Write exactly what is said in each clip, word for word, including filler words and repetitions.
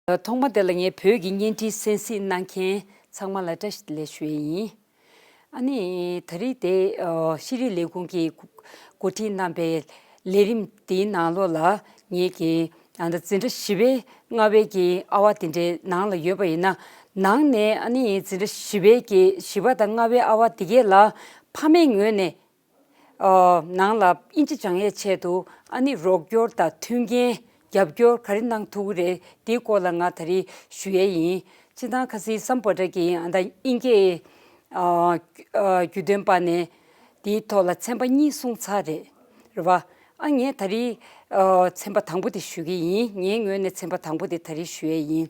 ཐོག་མ་དེ་ལ་ངས་བོད་ཀྱི་བརྙན་འཕྲིན་གསན་གཟིགས་གནང་མཁན་ཚང་མ་ལ་བཀྲ་ཤིས་བདེ་ལེགས་ཞུ་ཡས་ཡིན། ཨ་ནི་ད་རེས་དེ་ཤེས་རིག་ལས་ཁུངས་ཀྱིས་འགོ་ཁྲིད་གནང་པའི་ལས་རིམ་དེའི་ནང་ལོགས་ལ་ངས་ཀྱི་ཨ་ད་འཛིན་གྲྭ་བཞི་པའི་ལྔ་པའི་གི་ཨ་བ་དེ་འདྲའི་ནང་ལ་ཡོད་པ་ཡིན་ན། ནང་ནས་ཨ་ནི་འཛིན་གྲྭ་བཞི་པའི་གི་བཞི་པ་དང་ལྔ་པའི་ཨ་བ་དེ་གས་ལ་ཕ་མའི་ངོས་ནས་ཨ་ནང་ལ་དབྱིན་ཇི་སྦྱང་ཡས་ཆེད་དུ་ཨ་ནི་རོགས་སྐྱོར་དང་མཐུན་རྐྱེན་རྒྱབ་སྐྱོར་ག་རེ་གནང་ཐུབ་ཀྱི་རེད། དེའི་སྐོར་ལ་ང་ད་རེས་ཞུ་ཡས་ཡིན། སྤྱིར་བཏང་ཁ་སང་སམ་བྷོ་ཊ་གིས་ཨ་ད་དབྱིན་སྐད་ཨ་ཨ་བརྒྱུད་དོན་པ་ནས་དེའི་ཐོག་ལ་ཚན་པ་གཉིས་གསུངས་ཚར་རེད། རེད་བ། ཨ་ངས་ད་རེས་ཨ་ཚན་པ་དང་པོ་དེ་ཞུ་གི་ཡིན། ངའི་ངོས་ནས་ཚན་པ་དང་པོ་དེ་ད་རེས་ཞུ་ཡས་ཡིན།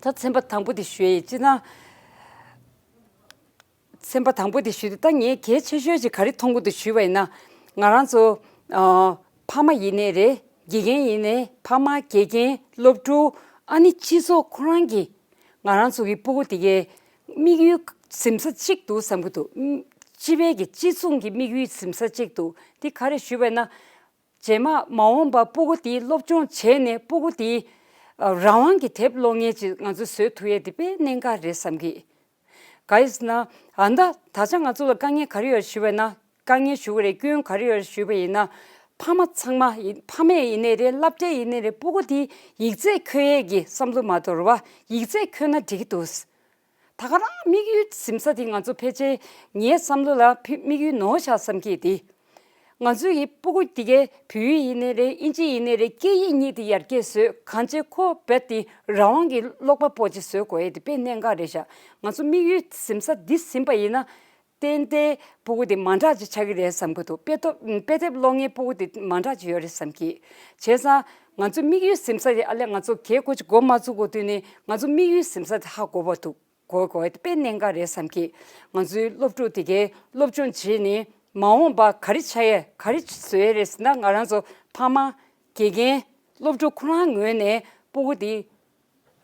ད་ཚན་པ་དང་པོ་དེ་ཞུ་ཡས་ཡིན། སྤྱིར་བཏང་ཚན་པ་དང་པོ་དེ་ཞུས་ཏེ། ད་ངས་གལ་ཆེ་ཤོས་ཅིག་ག་རེ་མཐོང་གི་འདུག་ཞུས་པ་ཡིན་ན། ང་རང་ཚོ་ཨ་ཕ་མ་ཡིན་ནའི་རེད། དགེ་རྒན་ཡིན་ནའི། ཕ་མ། དགེ་རྒན། སློབ་ཕྲུག་ཨ་ནི་སྤྱི་ཚོགས་ཁོ་རང་གིས་ང་རང་ཚོ་གི་སྤུ་གུ་དེ་གའི་དམིགས་ཡུལ་ཟིན་ས་གཅིག་འདུག་བསམ་གྱི་འདུག་སྤྱི་པའི་གི་སྤྱི་མཚུངས་ཀྱི་དམིགས་ཡུལ་ཟིན་ས་གཅིག་འདུག་དེ་ག་རེ་ཞུས་པ་ཡིན་ན། རྗེས་མ་མ་འོངས་པ་སྤུ་གུ་དེའི་སློབ་སྦྱོང་བྱས་ནས་སྤུ་གུ་དེའི་ཨ་རང་དབང་གི་དེབ་ཀློག་མཁན་ཅིག་ང་ཚོས་བཟོ་ཐུབ་ཡས་དེ་དཔེ་གནད་འགག་རེད་བསམ་གི། ག་ཡིན་ཟེར་ན། ཨ་ད་ད་ཆ་ང་ཚོ་ལ་དཀའ་ངལ་ག་རེ་ཡོད་ཞུས་པ་ཡིན་ན། དཀའ་ངལ་ཞུ་གི་རེད། སྐྱོན་ག་རེ་ཡོད་ཞུས་པ་ཡིན་ན། ཕ་མ་ཚང་མ་ཡིན། ཕ་མས་ཡིན་ནའི་རེད། སློབ་གྲྭས་ཡིན་ནའི་རེད། སྤུ་གུ་དེ་ཡིག་ཚད་འཁོད་ཡས་ཀྱི་བསམ་བློ་མ་གཏོང་བར་ཡིག་ཚད་འཁོད་ན་འགྲིག་གི་འདུག་ད་ག་རང་དམིགས་ཡུལ་ཟིན་ས་དེ་ང་ཚོ་ཕལ་ཆེར་ངའི་བསམ་བློ་ལ་ཕི་དམིགས་ཡུལ་ནོར་བཞག་བསམ་གྱི་དེ། ང་ཚོའི་གི་སྤུ་གུ་དེ་གའི་བོད་ཡིག་ཡིན་ནའི་རེད། དབྱིན་ཇི་ཡིན་ནའི་རེད། སྐད་ཡིག་གཉིས་དེ་ཡར་རྒྱས་བཟོས། གང་བྱས་ཁོ་རྦད་དེ་རང་དབང་གི་ཀློག་པ་པོ་ཅིག་བཟོ་དགོས་ཡས་དེ་དཔེ་གནད་འགག་རེད་ཤག་ང་ཚོ་དམིགས་ཡུལ་ཟིན་ས་འདི་ཟིན་པ་ཡིན་ན། ཏན་ཏན་སྤུ་གུ་དེ་མ་འདྲ་ཅིག་ཆགས་ཀྱི་རེད་བསམ་གྱི་འདུག་དཔེ་ཐོབ་དཔེ་དེབ་ཀློག་མཁན་སྤུ་གུ་དེ་མ་འདྲ་ཅིག་ཡོད་རེད་བསམ་གྱི། བྱས་ཙང་ང་ཚོ་དམིགས་ཡུལ་ཟིན་ས་དེ་ཨ་ལས་ང་ཚོ་གལ་དགོས་ཅིག་འགོ་མ་བཙུགས་གོང་དུས་ནས་ང་ཚོ་དམིགས་ཡུལ་ཟིན་ས་དེ་ཧ་གོ་བ་འདུག་གོ་དགོས་དཔེ་གནད་འགག་རེད་བསམ་གྱི། ང་ཚོའི་སློབ་ཕྲུག་དེ་གའི་སློབ་སྦྱོང་བྱས་ནས་མ་འོངས་པ་ག་རེ་ཆགས་ཡས། ག་རེ་བཟོ་ཡས་རེད་ཟེར་ན། ང་རང་ཚོ་ཕ་མ། དགེ་རྒན། སློབ་ཕྲུག་ཁོ་རང་ངོས་ནས་སྤུ་གུ་དེ་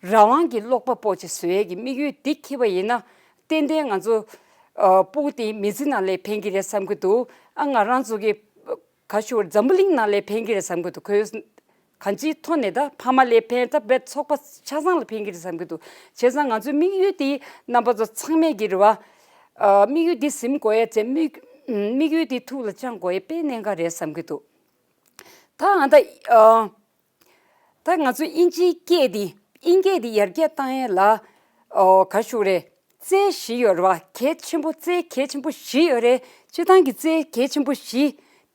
རང་དབང་གི་ཀློག་པ་པོ་ཅིག་བཟོ་ཡས་ཀྱི་དམིགས་ཡུལ་འདི་འཁྱེར་བ་ཡིན་ན། ཏན་ཏན་ང་ཚོ་ཨ་སྤུ་གུ་དེ་མི་ཚེ་ནང་ལ་ཕན་གྱི་རེད་བསམ་གྱི་འདུག་ཨ་ང་རང་ཚོ་གི་ག་ཞུ་བར་འཛམ་བུ་གླིང་ནང་ལ་ཕན་གྱི་རེད་བསམ་གྱི་འདུག་ཁོས་གང་ཅིའི་ཐོག་ནས་ད་ཕ་མ་ལ་ཕན། ད་བས་ཚོགས་པ་ཆ་ཚང་ལ་ཕན་གྱི་རེད་བསམ་གྱི་འདུག་བྱས་ཙང་ང་ཚོའི་དམིགས་ཡུལ་དེ་རྣམ་པ་ཚོ་ཚང་མས་ཀྱི་རེད་བ། ཨ་དམིགས་ཡུལ་དེ་ཟིན་དགོས་ཡས་ཚེ་དམིགས་དམིགས་ཡུལ་དེ་ཐུགས་ལ་བཅངས་དགོས་ཡས་དཔེ་གནད་འགག་རེད་བསམ་གྱི་འདུག་ད་ཨ་ད་ཨ་ད་ང་ཚོ་དབྱིན་ཇིའི་སྐད་དེ་དབྱིན་སྐད་དེ་ཡར་རྒྱས་བཏང་ཡས་ལ་ཨོ་ག་ཞུ་རེད། རྩལ་བཞི་ཡོད་རེད་བ། གལ་ཆེན་པོ། རྩལ་གལ་ཆེན་པོ་བཞི་ཡོད་རེད། སྤྱིར་བཏང་གི་རྩལ་གལ་ཆེན་པོ་བཞི།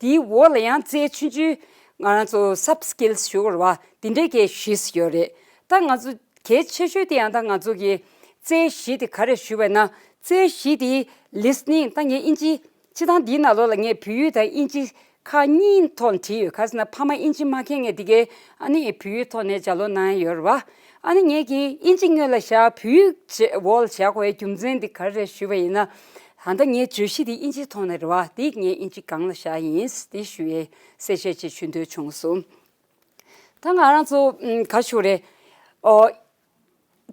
དེའི་འོག་ལ་ཡང་རྩལ་ཆུང་ཆུང་ང་རང་ཚོ་soft skills ཞུ་དགོས་རེད་བ། དེ་འདྲའི་གལ་བཞི་ཡོད་རེད། ད་ང་ཚོ་གལ་ཆེ་ཤོས་དེ་ཡང་ད་ང་ཚོ་གི་རྩལ་བཞི་དེ་ག་རེ་ཞུས་པ་ཡིན་ན། རྩལ་བཞི་དེ་listening། ད་ངས་དབྱིན་ཇི། སྤྱིར་བཏང་འདིའི་ནང་ལོགས་ལ་ངས་བོད་ཡིག་དང་དབྱིན་ཇི་ཁག་གཉིས་ཐོག་ནས་བྲིས་ཡོད། ག་ཟེར་ན་ཕ་མ་དབྱིན་ཇི་མ་མཁྱེན་མཁན་དེ་གས་ཨ་ནི་བོད་ཡིག་ཐོག་ནས་ལྗགས་ཀློག་གནང་ཡ་ཡོད་རེད་བ། ཨ་ནི་ངས་ཀྱིས་དབྱིན་ཇི་སྔོན་ལ་བཞག་བོད་ཡིག་བྱེད་འོག་ལ་བཞག་དགོས་ཡའི་རྒྱུ་མཚན་དེ་ག་རེ་རེད་ཞུས་པ་ཡིན་ན། ད་ལྟ་ངའི་བརྗོད་གཞི་དེ་དབྱིན་ཇིའི་ཐོག་ནས་རེད་བ། དེ་ངས་དབྱིན་ཇི་སྒང་ལ་བཞག་ཡིན། དེ་ཞུ་ཡའི་གསལ་བཤད་ཅིག་ཞུ་འདོད་བྱུང་སོང་། ད་ང་རང་ཚོ་ཨམ་ག་ཞུ་རེད། ཨོ།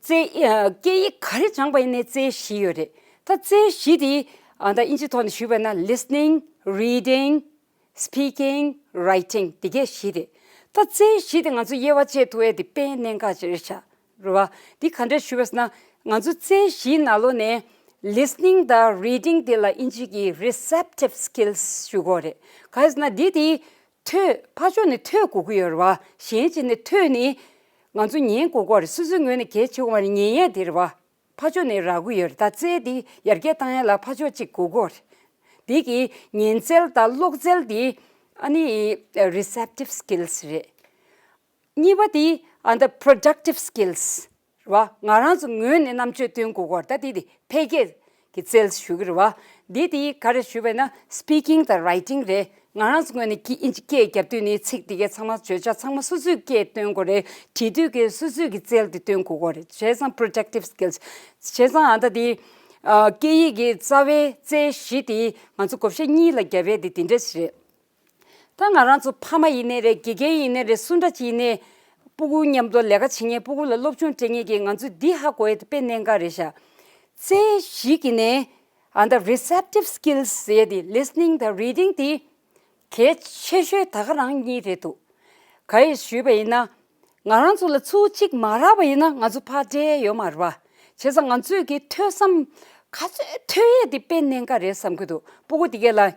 རྩལ་ཨ་སྐད་ཡིག་ག་རེ་སྦྱངས་པ་ཡིན་ནའི་རྩལ་བཞི་ཡོད་རེད། ད་རྩལ་བཞི་དེ་ཨ་ད་དབྱིན་ཇི་ཐོག་ནས་ཞུས་པ་ན། listening, reading, speaking, writing དེ་གས་བཞི་རེད། ད་རྩལ་བཞི་དེ་ང་ཚོ་དབྱེ་བ་ཕྱེ་ཐུབ་ཡས་དེ་དཔེ་གནད་འགག་ཅིག་རེད་ཤག་རེད་བ། འདི་ག་འདྲ་ཞུ་བ་ཟེར་ན། ང་ཚོ་རྩལ་བཞིའི་ནང་ལོགས་ནས་listening དང་reading དེ་ལ་དབྱིན་ཇི་གི་receptive skills ཞུ་གི་ཡོད་རེད། ག་རེ་ཟེར་ན་འདི་དེ་ཐོས། ཕར་ཕྱོགས་ནས་ཐོས་དགོས་ཀྱི་ཡོད་རེད་བ། གཞན་གཅིག་ནས་ཐོས་ནས་ང་ཚོ་ཉན་དགོས་ཀྱི་ཡོད་རེད། སོ་སོའི་ངོས་ནས་གལ་ཆེ་བ་ནི་ཉན་ཡས་དེ་རེད་བ། ཕར་ཕྱོགས་ནས་རག་གི་ཡོད་རེད། ད་རྩལ་འདི་ཡར་རྒྱས་བཏང་ཡས་ལ་ཕར་ཕྱོགས་གཅིག་དགོས་ཀྱི་ཡོད་རེད། འདི་གི་ཉན་རྩལ་དང་ཀློག་རྩལ་འདི་ཨ་ནི་receptive skills རེད། གཉིས་པ་དེ་ཨ་ད་productive skills རེད་བ། ང་རང་ཚོ་ངོས་ནས་རྣམ་དཔྱོད་སྟོན་དགོས་ཀྱི་ཡོད་རེད། ད་དེ་དེ་འཕེལ་རྒྱས་ཀྱི་རྩལ་ཞུ་གི་རེད་བ། འདི་དེ་ག་རེ་ཞུས་པ་ཡིན་ན་speaking དང་writing རེད། ང་རང་ཚོ་ངོས་ནས་ཀྱི་དབྱིན་ཇི་སྐད་རྒྱབ་དུས་ནས་ཚིག་དེ་གའི་ཚང་མ་བརྗོད་བྱ་ཚང་མ་སོ་སོའི་སྐད་སྟོན་དགོས་རེད། བྲིས་དུས་ཀྱི་སོ་སོའི་གི་རྩལ་དེ་སྟོན་དགོས་ཀྱི་ཡོད་རེད། བྱས་ཙང་productive skills། བྱས་ཙང་ཨ་ད་དེ་ཨ་སྐད་ཡིག་གི་རྩ་བའི་རྩལ་བཞི་དེ་ང་ཚོ་བགོ་བཤའ་གཉིས་ལ་རྒྱབ་ཡས་དེ་དེ་འདྲ་ཞིག་རེད། ད་ང་རང་ཚོ་ཕ་མ་ཡིན་ནའི་རེད། དགེ་རྒན་ཡིན་ནའི་རེད། སུ་འདྲ་ཅིག་ཡིན་ནའི་སྤུ་གུ་མཉམ་དུ་ལས་ཀ་བྱེད་མཁན། སྤུ་གུ་ལ་སློབ་སྦྱོང་སྤྲད་མཁན་གྱིས་ང་ཚོས་འདི་ཧ་གོ་ཡས་དེ་དཔེ་གནད་འགག་རེད་ཤག་རྩལ་བཞི་གི་ནས་ཨ་ད་receptive skills ཟེར་ཡས་དེ་listening དང་reading དེ་གལ་ཆེ་ཤོས་ད་ག་རང་གཉིས་རེད་འདུག་ག་རེ་ཞུས་པ་ཡིན་ན། ང་རང་ཚོ་ལ་ཚུར་གཅིག་མ་རག་པ་ཡིན་ན་ང་ཚོ་ཕར་སྤྲད་ཡས་ཡོད་མ་རེད་པ། བྱས་ཙང་ང་ཚོས་ཀྱི་ཐོས་བསམ་ག་ཚོད་ཐོས་ཡས་དེ་དཔེ་གནད་འགག་རེད་བསམ་གྱི་འདུག་སྤུ་གུ་དེ་གས་ལ་རེད་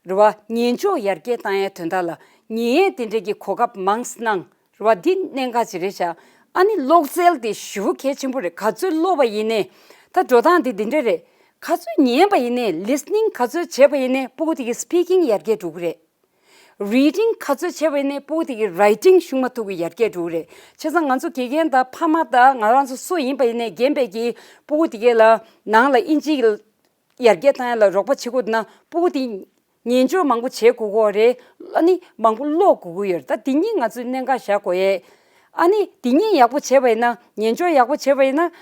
པ། ཉན་འཇོག་ཡར་རྒྱས་བཏང་ཡས་དོན་དག་ལ་ཉན་ཡས་དེ་འདྲས་ཀྱི་གོ་སྐབས་མང་ཙམ་གནང་། རེད་པ། འདི་གནད་འགག་ཅིག་རེད་ཤག་ཨ་ནི་ཀློག་རྩལ་དེ་ཞེ་པོ་གལ་ཆེན་པོ་རེད། ག་ཚོད་ཀློག་པ་ཡིན་ནའི། ད་འགྲོ་སྟངས་དེ་འདི་འདྲ་རེད། ག་ཚོད་ཉན་པ་ཡིན་ནའི། ལི་སི་ནིང་ག་ཚོད་བྱས་པ་ཡིན་ནའི་སྤུ་གུ་དེ་གི་སི་པི་ཀིང་ཡར་རྒྱས་འགྲོ་གི་རེད། རི་ཌིང་ག་ཚོད་བྱས་པ་ཡིན་ནའི་སྤུ་གུ་དེ་གི་རའི་ཊིང་ཤུགས་མ་ཐུག་གི་ཡར་རྒྱས་འགྲོ་གི་རེད། བྱས་ཙང་ང་ཚོ་དགེ་རྒན་དང་ཕ་མ་དང་ང་རང་ཚོ་སུ་ཡིན་པ་ཡིན་ནའི་རྒན་པས་ཀྱིས་སྤུ་གུ་དེ་གས་ལ་ནང་ལ་དབྱིན་ཇི་ཡར་རྒྱས་བཏང་ཡ་ལ་རོགས་པ་བྱེད་དགོས་ན་སྤུ་གུ་དེ་ཉན་འཇོག་མང་པོ་བྱེད་དགོས་ཀྱི་ཡོད་རེད། ཨ་ནི་མང་པོ་ཀློག་དགོས་ཀྱི་ཡོད་རེད། ད་དེ་གཉིས་ང་ཚོས་གནད་འགག་བཞག་དགོས་ཡས། ཨ་ནི་དེ་གཉིས་ཡག་པོ་བྱས་པ་ཡིན་ན། ཉན་འཇོག་ཡག་པོ་བྱས་པ་ཡིན་ན།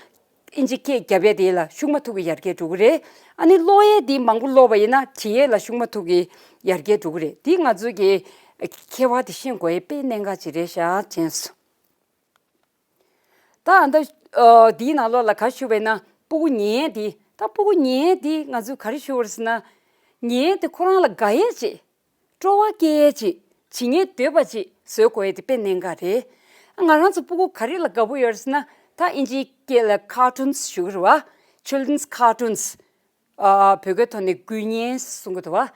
དབྱིན་ཇི་སྐད་རྒྱབ་ཡས་དེ་ལ་ཤུགས་མ་ཐུག་གི་ཡར་རྒྱས་འགྲོ་གི་རེད། ཨ་ནི་ཀློག་ཡས་དེ་མང་པོ་ཀློག་པ་ཡིན་ན་བྲིས་ཡས་ལ་ཤུགས་མ་ཐུག་གི་ཡར་རྒྱས་འགྲོ་གི་རེད། དེ་ང་ཚོས་ཀྱི་ཁྱད་པར་དེ་ཤེས་དགོས་ཡས་དཔེ་གནད་འགག་ཅིག་རེད་ཤག་དྲན་སོང་། ད་ཨ་ད་ཨ་འདིའི་ནང་ལོགས་ལ་ག་རེ་ཞུ་བ་ཡིན་ན། སྤུ་གུ་ཉན་ཡས་དེ། ད་སྤུ་གུ་ཉན་ཡས་དེ་ང་ཚོས་ག་རེ་ཞུ་བ་རེད་ཟེར་ན། ཉན་ཡས་དེ་ཁོ་རང་ལ་དགའ་ཡས་ཅིག་སྤྲོ་བ་སྐྱེ་ཡས་ཅིག་བྱེད་སྙིང་འདོད་པ་ཅིག་བཟོ་དགོས་ཡས་དེ་དཔེ་གནད་འགག་རེད། ང་རང་ཚོ་སྤུ་གུ་ག་རེ་ལ་དགའ་པོ་ཡོད་རེད་ཟེར་ན། ད་དབྱིན་ཇིའི་སྐད་ལ་ཀར་ཊུན་ཞུ་གི་རེད་པ། Children's cartoons། ཨ་བོད་སྐད་ཐོག་ནས་འགུལ་བརྙན་གསུང་གི་འདུག་པ།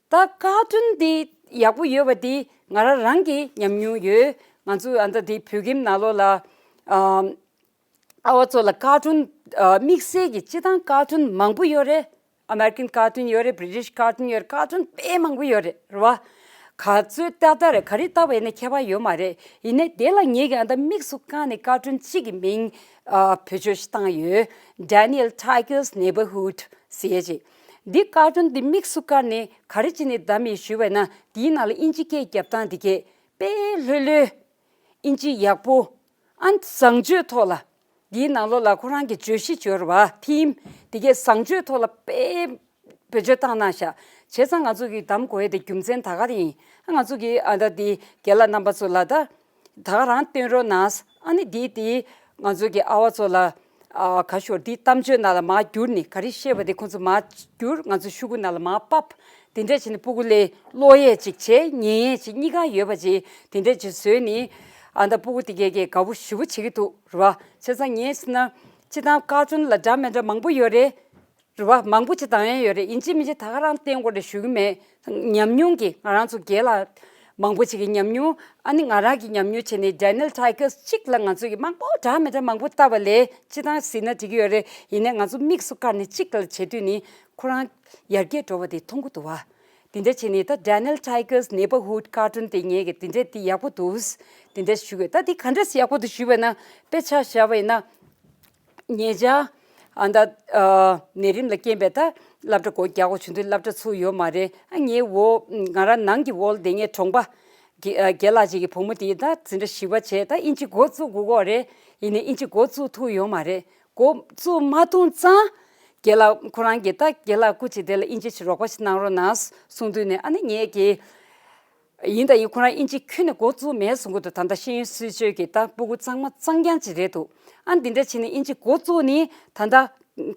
ད་ཀར་ཊུན་འདི་ཡག་པོ་ཡོད་པ་འདི་ང་རང་རང་གི་ཉམས་མྱོང་ཡོད། ང་ཚོ་ཨ་ད་འདི་བོད་ཁྱིམ་ནང་ལོགས་ལ་ཨ་ཨ་བ་ཚོ་ལ་ཀར་ཊུན་ཨ་དམིགས་བསལ་གྱི་སྤྱིར་བཏང་ཀར་ཊུན་མང་པོ་ཡོད་རེད། ཨ་མེ་རི་ཀན་ཀར་ཊུན་ཡོད་རེད། བྷི་རི་ཊིཤ་ཀར་ཊུན་ཡོད་རེད། ཀར་ཊུན་དཔེ་མང་པོ་ཡོད་རེད། རེད་པ། ག་ཚོད་ལྟ་ལྟ་རེད། ག་རེ་ལྟ་བ་ཡིན་ན་ཁྱད་པར་ཡོད་མ་རེད། ཡིན་ནའི་དེ་ལ་ངེད་ཀྱིས་ཨ་ད་དམིགས་སུ་བཀར་ནས་ཀར་ཊུན་གཅིག་གི་མིང་ཨ་བེད་སྤྱོད་ཞིག་བཏང་ཡོད། Daniel Tiger's Neighborhood ཟེར་ཡས་ཅིག་འདི་ཀར་ཊུན་འདི་དམིགས་སུ་བཀར་ནས་ག་རེ་བྱས་ནས་བདམས་ཡིན་ཞུས་པ་ཡིན་ན། དེའི་ནང་ལ་དབྱིན་ཇི་སྐད་རྒྱབ་སྟངས་འདི་གས་དཔེ་ལྷོད་ལྷོད། དབྱིན་ཇི་ཡག་པོ། ཨ་བཟང་སྤྱོད་ཐོག་ལ། འདིའི་ནང་ལོགས་ལ་ཁོ་རང་གི་བརྗོད་གཞི་བརྗོད་ར་བ་ཐིམ་འདི་གས་བཟང་སྤྱོད་ཐོག་ལ་དཔེ་བེད་སྤྱོད་བཏང་གནང་ཤག་བྱས་ཙང་ང་ཚོ་གིས་གདམ་དགོས་ཡས་དེ་རྒྱུ་མཚན་ད་ག་རེ་ཡིན། ཨ་ང་ཚོ་གིས་ཨ་ད་འདི་རྒན་ལགས་རྣམ་པ་ཚོ་ལ་ད་ད་ག་རང་སྟོན་རོགས་གནང་། ཨ་ནི་འདི་དེ་ང་ཚོ་གི་ཨ་བ་ཚོ་ལ་ཨ་ག་ཤོར་འདི་གཏམ་བརྗོད་ནང་ལ་མར་བསྒྱུར་ནས། ག་རེ་བཤད་པ་དེ་ཁོང་ཚོ་མར་བསྒྱུར། ང་ཚོ་ཤོག་གུ་ནང་ལ་མར་ཕབ། དེ་འདྲ་བྱས་ནས་སྤུ་གུ་ལ་ཀློག་ཡས་ཅིག་བྱས། ཉན་ཡས་ཅིག་གཉིས་ཀ་ཡོད་པ་ཅིག་དེ་འདྲ་ཅིག་བཟོས་ནས། ཨ་ད་སྤུ་གུ་དེ་གས་ཀྱིས་དགའ་པོ་ཞེ་པོ་བྱེད་ཀྱི་འདུག་རེད་པ། བྱས་ཙང་ངས་ཟེར་ན། སྤྱིར་བཏང་ཀར་ཊུན་ལ་འདྲ་མི་འདྲ་མང་པོ་ཡོད་རེད། རེད་པ། མང་པོ་ཅིག་བཏང་ཡས་ཡོད་རེད། ཡིན་གཅིག་མིན་གཅིག་ད་ག་རང་བསྟན་དགོས་རེད་ཞུ་གི་མེད། ཉམས་མྱོང་གིས། ང་རང་ཚོ་རྒན་ལགས་མང་པོ་ཅིག་གི་ཉམས་མྱོང་། ཨ་ནི་ང་རང་གི་ཉམས་མྱོང་བྱས་ནས། Daniel Tiger's གཅིག་ལ་ང་ཚོ་གིས་མང་པོ་འདྲ་མི་འདྲ་མང་པོ་བལྟས་པ་ལས་སྤྱིར་བཏང་ཟེར་ན་འགྲིག་གི་ཡོད་རེད། ཡིན་ནའི་ང་ཚོ་དམིགས་སུ་བཀར་ནས་གཅིག་ལ་བྱེད་དུས་ནི་ཁོ་རང་ཡར་རྒྱས་འགྲོ་བ་དེ་མཐོང་གི་འདུག་པ། དེ་འདྲ་བྱས་ནས་ད་Daniel Tiger's Neighborhood ཀར་ཊུན་དེ་ངས་ཀྱིས་དེ་འདྲ་དེ་ཡག་པོ་འདུག་དེ་འདྲ་ཞུ་དགོས། ད་དེ་ག་འདྲས་ཡག་པོ་འདུག་ཞུས་པ་ན། དཔེ་ཆ་བཞག་པ་ཡིན་ན། ཉེ་ཆར་ཨ་ད་ཨ་ནད་རིམས་ལ་རྐྱེན་པས་ད་སློབ་གྲྭ་སྒོ་རྒྱག་དགོས་བྱུང་དུས་སློབ་གྲྭ་ཚུགས་ཡོད་མ་རེད། ཨ་ངའི་འོག་ང་རང་ནང་གི་འོག་ལ་བསྡད་མཁན་གྲོང་པ་རྒན་རྒན་ལགས་ཅིག་གི་བུ་མོ་དེ་ད་འཛིན་གྲྭ་བཞི་པ་བྱས། ད་དབྱིན་ཇི་འགོ་བཙུགས་དགོས་ཀྱི་ཡོད་རེད། ཡིན་ནའི་དབྱིན་ཇི་འགོ་བཙུགས་ཐུབ་ཡོད་མ་རེད། འགོ་བཙུགས་མ་ཐུབ་ཙང་རྒན་ལགས་ཁོ་རང་གིས། ད་རྒན་ལགས་སྐུ་མཁྱེན། དེ་ལ་དབྱིན་ཇི་ཞིག་རོགས་པ་ཞིག་གནང་རོགས་གནང་གསུངས་དུས་ནས། ཨ་ནི་ངས་ཀྱིས། ཡིན་དང་ཡིན། ཁོ་རང་དབྱིན་ཇི་ཁྱོན་ནས་འགོ་བཙུགས་མེད་གསུང་གི་འདུག་ད་ལྟ་ཤེས་ཡོན་སྲིད་བྱུས་ཀྱི་ད་སྤུ་གུ་གཙང་མ་གཙང་རྐྱང་ཅིག་རེད་འདུག་ཨ་འདི་འདྲ་བྱས་ནས་དབྱིན་ཇི་འགོ་བཙུགས་ནས། ད་ལྟ་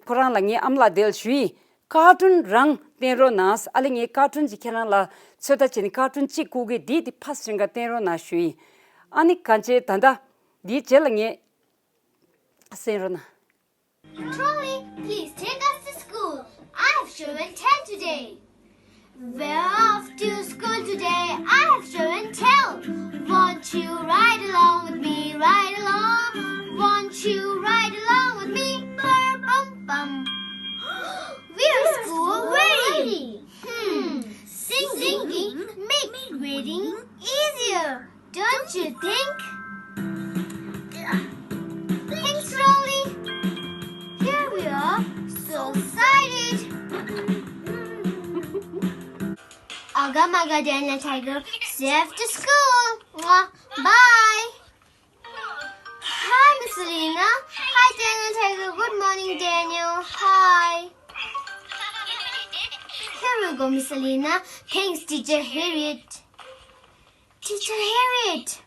ཁོ་རང་ལ་ངས་ཨ་མ་ལགས་དེ་ལ་ཞུས་ཡིན། ཀར་ཊུན་རང་བསྟན་རོགས་གནང་། ཨ་ལས་ངས་ཀར་ཊུན་ཅིག་ཁྱེད་རང་ལ་ཚོད་ལྟ་བྱས་ནས་ཀར་ཊུན་གཅིག་བསྐུར་གི། འདི་དེ་ཕ་སེང་ག་བསྟན་རོགས་གནང་ཞུས་ཡིན། ཨ་ནི་གང་བྱས་ད་ལྟ་འདིའི་རྗེས་ལ་ངས་གསན་རོགས་གནང་། Trolley, please take us to school. I have show and tell today. We're off to school today. I have show and tell. Won't you ride along with me? Ride along. Won't you ride along with me? Bur bum bum. We're school ready. Hmm. Singing make reading easier. Don't you think? Thanks, Rolly. Here we are, so excited. Aga maga, Daniel Tiger, safe to school. Mwah. Bye. Hi, Miss Alina. Hi, Daniel Tiger. Good morning, Daniel. Hi. Here we go, Miss Alina. Thanks, Teacher Harriet. Teacher Harriet.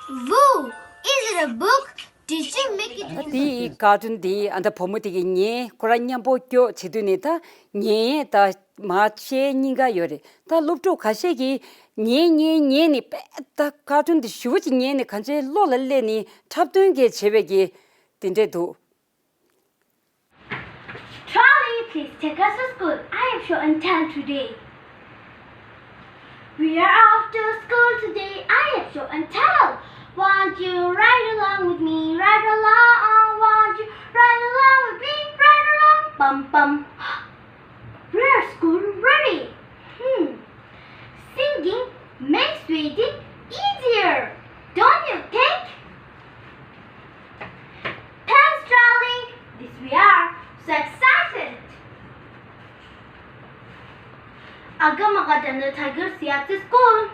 Woo! Is it a book? Did you make it? དེའི་ཀར་ཊུན་དེ་ཨ་ད་བུ་མོ་དེ་གིས་ཉན། ཁོ་རང་མཉམ་པོ་སྐྱོར་བྱེད་དུས་ནས་ད་ཉན་ཡས་ད་ མ་བཤད་སྙིང་ག་ཡོད་རེད། ད་སློབ་ཕྲུག་ཁ་ཤས་ཀྱིས་ཉན་ཉན་ཉན་ནས་དཔེ་ད་ཀར་ཊུན་དེ་ཞེ་པོ་ཅིག་ཉན་ནས་གང་ཅིའི་བློ་ལ་སླེབས་ནས་འཁྲབ་སྟོན་གྱི་བྱེད་པའི་གི་དེ་འདྲས་འདུག Charlie, please take us to school. I have show and tell today. We are off to school today. I have show and tell. Won't you ride along with me? Ride along. Won't you ride along with me? Ride along. Bum bum. We're school ready. Hmm. Singing makes reading easier, don't you think? Thanks, Charlie. This we are so excited. Agamagadana Tiger Siatsa School.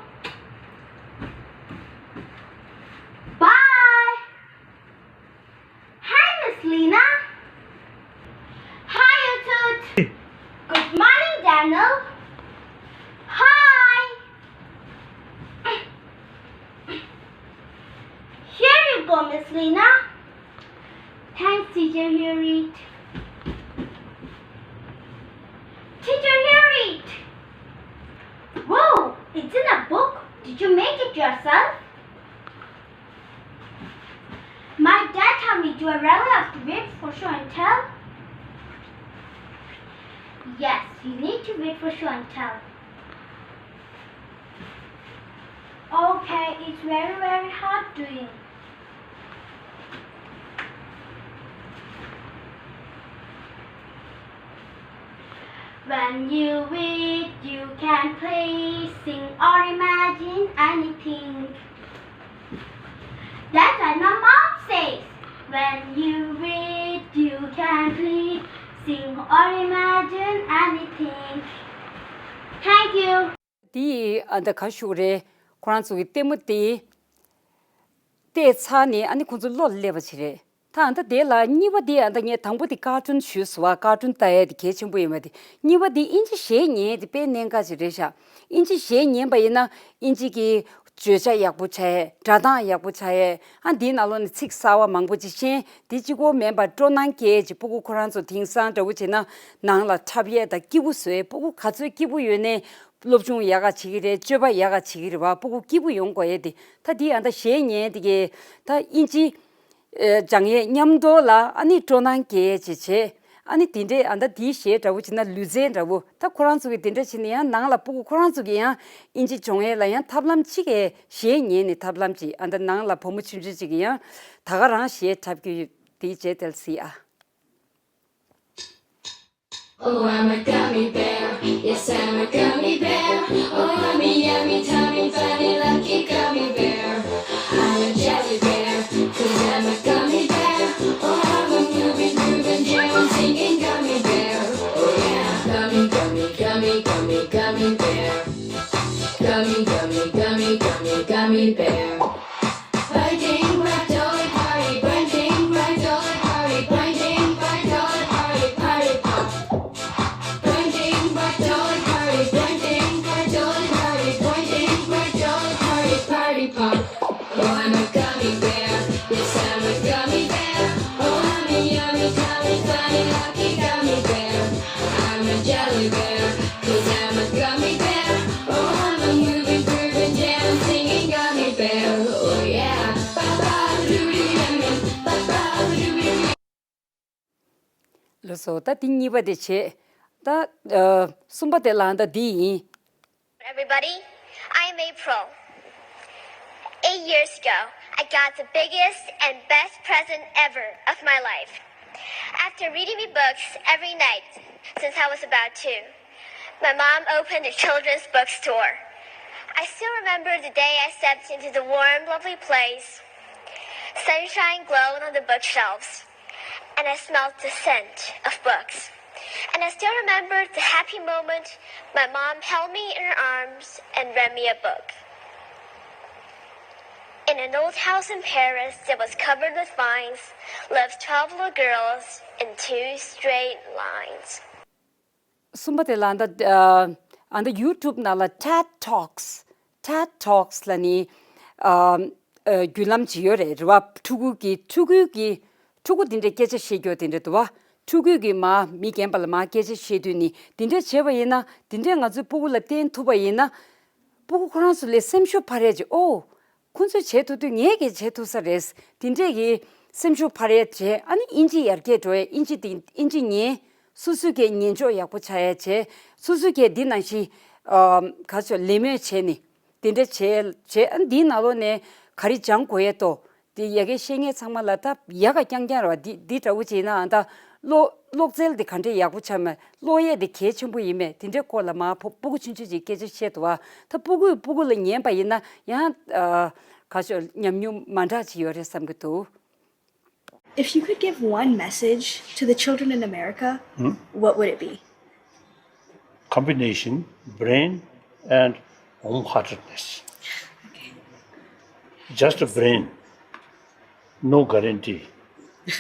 Bye. Hi, Miss Lena. Hi, you two. Good morning, Daniel. Hi. Here you go, Miss Lena. Thanks, Teacher Harriet. Teacher Harriet! Whoa, it's in a book. Did you make it yourself? My dad told me, do I really have to wait for show and tell? Yes, you need to wait for show and tell. Okay, it's very, very hard doing. When you read, you can play, sing or imagine anything. That's what my mom says. When you read, you can play, sing or imagine anything. Thank you. དེ་ཡིས་ཨ་ད་ག་ཞུ་རེད། ཁོ་རང་ཚོ་གི་ལྟད་མོ་དེ་བལྟས་ཚར་ནས་ཨ་ནི་ཁོ་ཚོ་བློ་ལ་སླེབས་པ་ཞིག་རེད། ད་ཨ་ད་དེ་ལ་གཉིས་པ་དེ་ཨ་ད་ངས་དང་པོ་དེ་ཀར་ཊུན་ཞུས་སོང་བ། ཀར་ཊུན་ལྟ་ཡས་དེ་གལ་ཆེན་པོ་ཡིན་པ་དེ། གཉིས་པ་དེ་ཨིན་ཇི་གཞས་ཉན་ཡས་དེ་དཔེ་གནད་འགག་ཅིག་རེད་ཤག་ཨིན་ཇི་གཞས་ཉན་པ་ཡིན་ན་ཨིན་ཇི་གི་བརྗོད་བྱ་ཡག་པོ་ཆགས་ཡས། སྒྲ་གདངས་ཡག་པོ་ཆགས་ཡས། ཨ་འདིའི་ནང་ལོགས་ནས་ཚིག་གསར་བ་མང་པོ་ཅིག་ཤེས། དེ་གཅིག་པོ་མིན་པར་སྤྲོ་སྣང་སྐྱེ་ཡས་ཅིག་སྤུ་གུ་ཁོ་རང་ཚོ་དེང་སང་འདྲ་བོ་བྱས་ན་ནང་ལ་འཁྲབ་ཡས་དང་སྐྱིད་པོ་བཟོ་ཡས། སྤུ་གུ་ག་ཚོད་སྐྱིད་པོ་ཡོད་ནའི་སློབ་སྦྱོང་ཡག་ག་བྱེད་ཀྱི་རེད། སྤྱོད་པ་ཡག་ག་བྱེད་ཀྱི་རེད་བ། སྤུ་གུ་སྐྱིད་པོ་ཡོང་དགོས་ཡས་དེ། ད་འདི་ཨ་ད་གཞས་ཉན་དེ་གས་ད་ཨིན་ཇི་ཨེ་སྦྱང་ཡས་མཉམ་དུ་ལ་ཨ་ནི་སྤྲོ་སྣང་སྐྱེ་ཡས་ཅིག་བྱས། ཨ་ནི་དེ་འདྲས་ཨ་ད་དེའི་གཞས་འདྲ་བོ་བྱས་ན་ལུས་རྩལ་འདྲ་བོ། ད་ཁོ་རང་ཚོ་གིས་དེ་འདྲ་བྱས་ནས་ཡང་ནང་ལ་སྤུ་གུ་ཁོ་རང་ཚོ་གིས་ཡང་ཨིན་ཇི་སྦྱོང་ཡས་ལ་ཡང་ཐབས་ལམ་གཅིག་གས་གཞས་ཉན་ནས་ཐབས་ལམ་གཅིག་ཨ་ད་ནང་ལ་བུ་མོ་ཆུང་ཆུང་གཅིག་གིས་ཡང་ད་ག་རང་གཞས་འཁྲབ་ཀྱི་ཡོད། དེའི་རྗེས་དེ་ལ་གཟིགས་ཨ། Oh, I'm a gummy bear. Yes, I'm a gummy bear. Oh, I'm a yummy, tummy, funny, lucky gummy bear. I'm a jelly bear, 'cause I'm a gummy bear. Oh, I'm a moving, grooving, jamming, singing gummy bear. Oh, yeah. Gummy, gummy, gummy, gummy, gummy bear. Gummy, gummy, gummy, gummy, gummy bear. Binding my dolly party, binding my dolly party, binding my dolly party, party pop. Binding my dolly party, binding my dolly party, binding my dolly party, party pop. Oh, I'm a gummy bear, yes, I'm a gummy bear. Oh, I'm a yummy, tummy, funny, lucky gummy bear. I'm a jelly bear, 'cause I'm a gummy bear. Oh, I'm a moving, grooving, jam, singing gummy bear. Oh, yeah. Ba-ba-doo-doo-yummy, ba-ba-doo-doo-yummy. ལགས་སོ། ད་དེ་གཉིས་པ་དེ་བྱས། ད་ཨ་གསུམ་པ་དེ་ལ་ད་འདི་ཡིན། Everybody, I'm April. Eight years ago, I got the biggest and best present ever of my life. After reading me books every night since I was about two, my mom opened a children's bookstore. I still remember the day I stepped into the warm, lovely place. Sunshine glowed on the bookshelves, and I smelled the scent of books. And I still remember the happy moment my mom held me in her arms and read me a book. In an old house in Paris that was covered with vines lived twelve little girls in two straight lines. གསུམ་པ་དེ་ལ་ཨ་ད་ཨ་ད་ཡུ་ཊུབ་ནང་ལ་ཊེཌ་ཊོག་སི། ཊེཌ་ཊོག་སི་ལ་ནི་ཨ་ཨ་བརྒྱུད་ལམ་ཅིག་ཡོད་རེད། རེད་བ། ཕྲུ་གུ་གི་ཕྲུ་གུ་གི་ཕྲུ་གུ་དེ་འདྲའི་སྐད་ཆ་བཤད་རྒྱུ་དེ་འདྲ་འདུག་བ། ཕྲུ་གུས་ཀྱིས་མར་མི་རྒན་པ་ལ་མར་སྐད་ཆ་བཤད་དུས་ནི་དེ་འདྲས་བྱས་པ་ཡིན་ན། དེ་འདྲས་ང་ཚོའི་སྤུ་གུ་ལ་བསྟན་ཐུབ་པ་ཡིན་ན། སྤུ་གུ་ཁོ་རང་ཚོ་ལ་སེམས་ཤུགས་འཕར་ཡས་ཅིག་ཨོ། ཁོ་ཚོས་བྱེད་ཐུབ་དུས་ངས་ཀྱང་བྱེད་ཐུབ་ས་རེད། དེ་འདྲས་ཀྱི་སེམས་ཤུགས་འཕར་ཡས་བྱས། ཨ་ནི་ཨིན་ཇི་ཡར་རྒྱས་འགྲོ་ཡས། ཨིན་ཇི་དེ་ཨིན་ཇི་ཉན། སོ་སོའི་སྐད་ཉན་འཇོག་ཡག་པོ་བྱ་ཡས་བྱས། སོ་སོའི་སྐད་འདི་ནང་བཞིན་ཨ་ག་ཚོད་ལད་མོ་བྱས་ནས་དེ་འདྲས་བྱས་བྱས། ཨ་ནི་འདིའི་ནང་ལོགས་ནས་ག་རེ་སྦྱང་དགོས་ཡས་དོ། དེ་ཡ་གི་བཤད་མཁན་ཚང་མ་ལ་ད་ཡ་ག་རྐྱང་རྐྱང་རེད་བ། འདི་འདི་འདྲ་བོ་བྱས་ན་ཨ་ད་ཀློག་ཀློག་རྩལ་དེ་ག་འདྲས་ཡག་པོ་ཆགས་མེད། ཀློག་ཡས་དེ་གལ་ཆེན་པོ་ཡིན་མེད། དེ་འདྲའི་སྐོར་ལ་མར་ཕོ་སྤུ་གུ་ཆུང་ཆུང་ཅིག་སྐད་ཆ་བཤད་འདུག་བ། ད་སྤུ་གུས་སྤུ་གུ་ལ་ཉན་པ་ཡིན་ན་ཡང་ཨ་ག་ཚོད་ཉམས་མྱོང་མ་འདྲ་ཅིག་ཡོད་རེད་བསམ་གྱི་འདུག If you could give one message to the children in America, what would it be? Combination, brain and warm-heartedness. Just a brain, no guarantee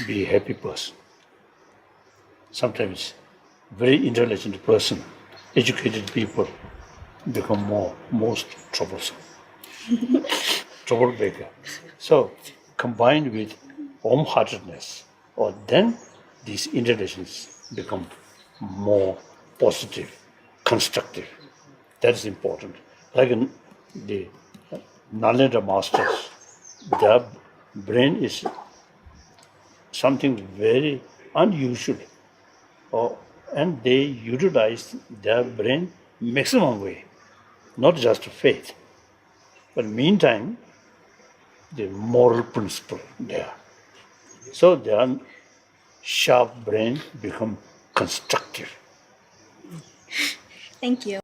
be a happy person. Sometimes very intelligent person, educated people become more most troublesome, troublemaker. So combined with warm-heartedness, or then these interactions become more positive, constructive. That is important. Like in the Nalanda masters, their brain is something very unusual, or, and they utilize their brain maximum way, not just faith. But meantime, the moral principle there. So their sharp brain become constructive. Thank you.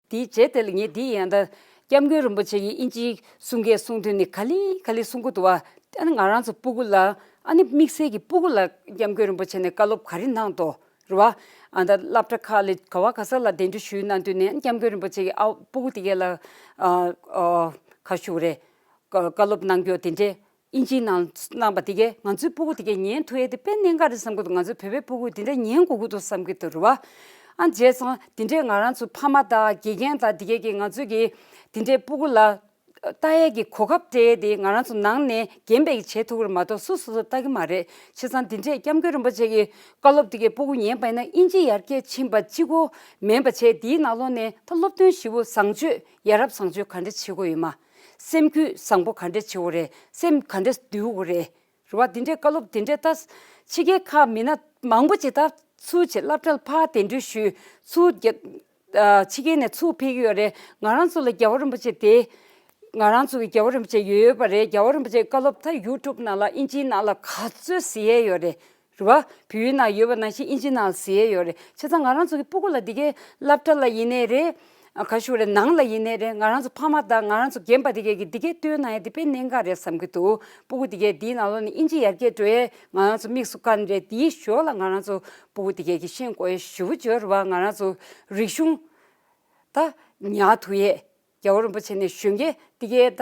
དེའི་རྗེས་དེ་ལ་ངས་འདི་ཡང་ད་སྐྱབས་མགོན་རིན་པོ་ཆེ་གིས་དབྱིན་ཇིའི་གསུང་སྐད་གསུང་དུས་ནི་ག་ལེ་ག་ལེ་གསུང་གི་འདུག་བ། ཨ་ནི་ང་རང་ཚོ་སྤུ་གུ་ལ། ཨ་ནི་དམིགས་བསལ་གྱི་སྤུ་གུ་ལ་སྐྱབས་མགོན་རིན་པོ་ཆེ་ནས་བཀའ་སློབ་ག་རེ་གནང་འདུག་རེད་བ། ཨ་ད་སློབ་གྲྭ་ཁག་ལ་ག་བ་ག་ས་ལ་གདན་འདྲེན་ཞུས་གནང་དུས་ནས་སྐྱབས་མགོན་རིན་པོ་ཆེ་གིས་ཨ་སྤུ་གུ་དེ་གས་ལ་ཨ་ཨ་ག་ཞུ་རེད། བཀའ་སློབ་གནང་རྒྱུ་དེ་འདྲས་དབྱིན་ཇིའི་ནང་གནང་པ་དེ་གས་ང་ཚོའི་སྤུ་གུ་དེ་གས་ཉན་ཐུབ་ཡས་དེ་དཔེ་གནད་འགག་རེད་བསམ་གྱི་འདུག་ང་ཚོའི་བོད་པའི་སྤུ་གུ་དེ་འདྲས་ཉན་དགོས་ཀྱི་འདུག་བསམ་གྱི་འདུག་རེད་བ། ཨ་བྱས་ཙང་དེ་འདྲས་ང་རང་ཚོ་ཕ་མ་དང་དགེ་རྒན་དང་དེ་གས་ཀྱིས་ང་ཚོའི་གི་དེ་འདྲས་སྤུ་གུ་ལ་ལྟ་ཡས་ཀྱི་གོ་སྐབས་སྤྲད་ཡས་དེ་ང་རང་ཚོ་ནང་ནས་རྒན་པས་ཀྱིས་བྱེད་ཐུབ་ཀྱི་རེད་མ་གཏོགས་སུ་སོ་སོས་ལྟ་གི་མ་རེད། བྱས་ཙང་དེ་འདྲས་སྐྱབས་མགོན་རིན་པོ་ཆེ་གི་བཀའ་སློབ་དེ་གས་སྤུ་གུ་ཉན་པ་ཡིན་ན་དབྱིན་ཇི་ཡར་རྒྱས་ཕྱིན་པ་གཅིག་པོ་མིན་པ་བྱས། དེའི་ནང་ལོགས་ནས་ད་སློབ་སྟོན་ཞིབ་པོ་བཟང་སྤྱོད་ཡ་རབས་བཟང་སྤྱོད་ག་འདྲས་བྱེད་དགོས་ཡོད་མ། སེམས་རྒྱུད་བཟང་པོ་ག་འདྲས་བྱེད་དགོས་རེད། སེམས་ག་འདྲས་འདུལ་དགོས་རེད། རེད་བ། དེ་འདྲའི་བཀའ་སློབ་དེ་འདྲས་ད་ཕྱི་རྒྱལ་ཁག་མི་སྣ་མང་པོ་ཅིག་ད་ཚུར་བྱས་སློབ་གྲྭ་ལ་ཕར་གདན་འདྲེན་ཞུས། ཚུར་རྒྱ་ཨ་ཕྱི་རྒྱལ་ནས་ཚུར་ཕེབས་ཀྱི་ཡོད་རེད། ང་རང་ཚོ་ལ་རྒྱལ་བ་རིན་པོ་ཆེ་དེ། ང་རང་ཚོ་གི་རྒྱལ་བ་རིན་པོ་ཆེ་ཡོད་ཡོད་པ་རེད། རྒྱལ་བ་རིན་པོ་ཆེའི་བཀའ་སློབ་ད་ཡུ་ཊུབ་ནང་ལ་དབྱིན་ཇིའི་ནང་ལ་ག་ཚོད་གཟིགས་ཡས་ཡོད་རེད། རེད་བ། བོད་ཡིག་ནང་ཡོད་པ་ནང་བཞིན་དབྱིན་ཇི་ནང་ལ་གཟིགས་ཡས་ཡོད་རེད། བྱས་ཙང་ང་རང་ཚོ་གི་སྤུ་གུ་ལ་འདི་གའི་སློབ་གྲྭ་ལ་ཡིན་ནའི་རེད། ཨ་ག་ཞུ་རེད། ནང་ལ་ཡིན་ནའི་རེད། ང་རང་ཚོ་ཕ་མ་དང་ང་རང་ཚོ་རྒན་པ་འདི་གས་ཀྱིས་འདི་གས་སྟོན་གནང་ཡས་འདི་དཔེ་གནད་འགག་རེད་བསམ་གྱི་འདུག་སྤུ་གུ་འདི་གས་འདིའི་ནང་ལོགས་ནས་དབྱིན་ཇི་ཡར་རྒྱས་འགྲོ་ཡས་ང་རང་ཚོ་དམིགས་སུ་བཀར་ནས་རེད། དེའི་ཞོར་ལ་ང་རང་ཚོ་སྤུ་གུ་འདི་གས་ཀྱིས་ཤེས་དགོས་ཡས་ཞེ་པོ་ཅིག་ཡོད་རེད་བ། ང་རང་ཚོ་རིག་གཞུང་ད་ཉར་ཐུབ་ཡས། རྒྱལ་བ་རིན་པོ་ཆེ་ནས་གཞོན་སྐྱེས་འདི་གས་ད་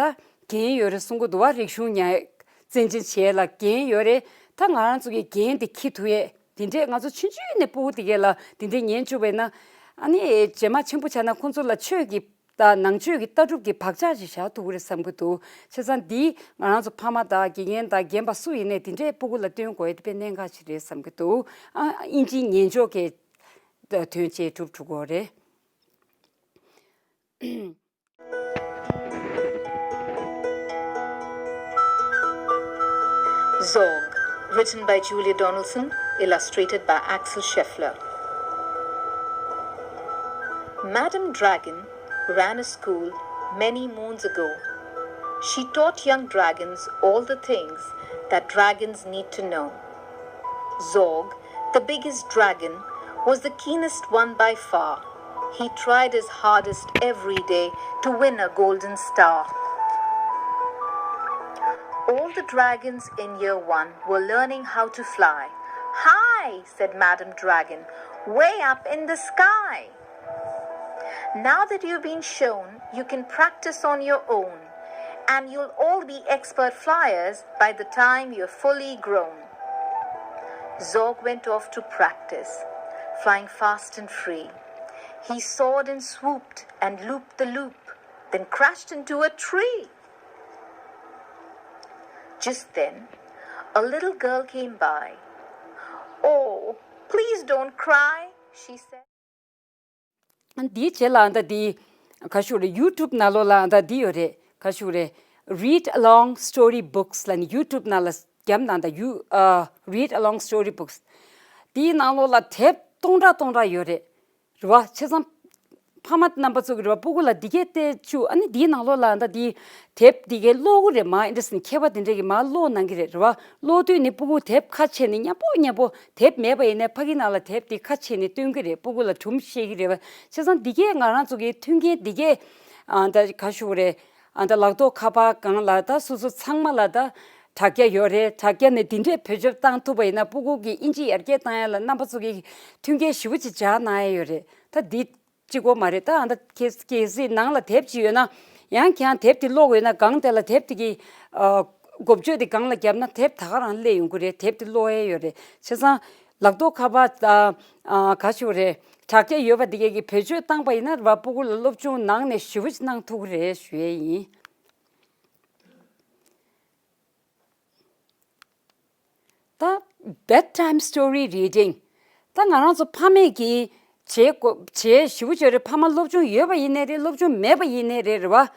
འགན་ཡོད་རེད་གསུང་གི་འདུག་བ། རིག་གཞུང་ཉར་བཙན་སྦྱོང་བྱེད་ཡས་ལ་འགན་ཡོད་རེད། ད་ང་རང་ཚོ་གི་འགན་འདི་འཁྱེར་ཐུབ་ཡས། དེ་འདྲས་ང་ཚོ་ཆུང་ཆུང་ནས་སྤུ་གུ་དེ་གས་ལ་དེ་འདྲས་ཉན་བཅུག་པས་ན། ཨ་ནི་རྗེས་མ་ཆེན་པོ་ཆགས་ན་ཁོང་ཚོ་ལ་ཆོས་ཀྱི་ད་ནང་ཆོས་ཀྱི་ལྟ་གྲུབ་ཀྱི་བག་ཆགས་ཤིག་བཞག་ཐུབ་ཀྱི་རེད་བསམ་གྱི་འདུག་བྱས་ཙང་འདི་ང་རང་ཚོ་ཕ་མ་དང་དགེ་རྒན་དང་རྒན་པ་སུ་ཡིན་ནའི་དེ་འདྲས་སྤུ་གུ་ལ་སྟོན་དགོས་ཡས་དེ་དཔེ་གནད་འགག་ཅིག་རེད་བསམ་གྱི་འདུག་ཨ་དབྱིན་ཇིའི་ཉན་འཇོག་གི་དོན་བྱེད་གྲུབ་འགྲོ་གི་རེད། Zog, written by Julia Donaldson, illustrated by Axel Scheffler. Madam Dragon ran a school many moons ago. She taught young dragons all the things that dragons need to know. Zog, the biggest dragon, was the keenest one by far. He tried his hardest every day to win a golden star. All the dragons in year one were learning how to fly. "High," said Madam Dragon, "way up in the sky." "Now that you've been shown, you can practice on your own, and you'll all be expert flyers by the time you're fully grown." Zog went off to practice, flying fast and free. He soared and swooped and looped the loop, then crashed into a tree. Just then, a little girl came by. Oh, please don't cry, she said. འདིའི་རྗེས་ལ་ཨ་ད་འདི་ག་ཞུ་རེད། ཡུ་ཊུབ་ནང་ལོགས་ལ་ཨ་ད་འདི་ཡོད་རེད། ག་ཞུ་རེད། Read Along Story Books ལ་ནི་ཡུ་ཊུབ་ནང་ལ་རྒྱབ་ནང་ད་ཡུ་ཨ་Read Along Story Books འདིའི་ནང་ལོགས་ལ་དེབ་སྟོང་ཕྲག་སྟོང་ཕྲག་ཡོད་རེད། རེད་བ། བྱས་ཙང་ཕ་མ་རྣམ་པ་ཚོ་གི་རེད་བ། སྤུ་གུ་ལ་འདི་གས་བལྟས་བཅུག་ཨ་ནི་འདིའི་ནང་ལོགས་ལ་ཨ་ད་འདི་དེབ་འདི་གས་ཀློག་གི་རེད། མ་ཨིན་ཊི་རེ་སི་ཊི་མཁས་པ་དེ་འདྲས་ཀྱིས་མ་ཀློག་གནང་གི་རེད། རེད་བ། ཀློག་དུས་ནི་སྤུ་གུ་དེབ་ཁ་ཕྱེ་ནས་མཉམ་པོ་མཉམ་པོ་དེབ་མེད་པ་ཡིན་ནའི་ཕ་གི་ནང་ལ་དེབ་དེ་ཁ་ཕྱེ་ནས་སྟོན་གི་རེད། སྤུ་གུ་ལ་སྒྲུང་བཤད་གི་རེད་བ། བྱས་ཙང་འདི་གས་ང་རང་ཚོ་གི་མཐུན་རྐྱེན་འདི་གས་ཨ་ད་ག་ཞུ་རེད། ཨ་ད་ལག་ཐོག་ཁ་པར་སྒང་ལ་ད་སོ་སོ་ཚང་མ་ལ་ད་དྲ་རྒྱ་ཡོད་རེད། དྲ་རྒྱ་ནས་འདི་འདྲས་བེད་སྤྱོད་བཏང་ཐུབ་པ་ཡིན་ན་སྤུ་གུ་གི་ཨིན་ཇི་ཡར་རྒྱས་བཏང་ཡ་ལ་རྣམ་པ་ཚོ་གི་མཐུན་རྐྱེན་ཞེ་པོ་ཅིག་སྦྱར་གནང་ཡ་ཡོད་རེད། ད་འདི་གཅིག་པོ་མ་རེད། ད་ཨ་ད་གལ་གལ་སྲིད་ནང་ལ་དེབ་ཅིག་ཡོད་ན་ཡང་ཁྱེད་རང་དེབ་དེ་ཀློག་དགོས་ན་སྒང་དེ་ལ་དེབ་དེ་གི་ཨ་འགོ་བརྗོད་དེ་སྒང་ལ་བརྒྱབ་ན་དེབ་ད་ག་རང་སླེབས་ཡོང་གི་རེད། དེབ་དེ་ཀློག་ཡ་ཡོད་རེད། བྱས་ཙང་ལག་ཐོག་ཁ་པར་ད་ཨ་ག་ཞུ་རེད། དྲ་རྒྱ་ཡོད་པ་དེ་གས་ཀྱི་བེད་སྤྱོད་བཏང་པ་ཡིན་ན་རེད་བ། སྤུ་གུ་ལ་སློབ་སྦྱོང་ནང་ནས་ཞེ་པོ་ཅིག་གནང་ཐུབ་ཀྱི་རེད་ཞུ་ཡས་ཡིན། ད་bedtime story reading ད་ང་རང་ཚོ་ཕ་མས་ཀྱིས་བྱེད་དགོས་བྱེད་ཞེ་པོ་ཅིག་ཡོད་རེད། ཕ་མ་སློབ་སྦྱོང་ཡོད་པ་ཡིན་ནའི་རེད། སློབ་སྦྱོང་མེད་པ་ཡིན་ནའི་རེད། རེད་བ།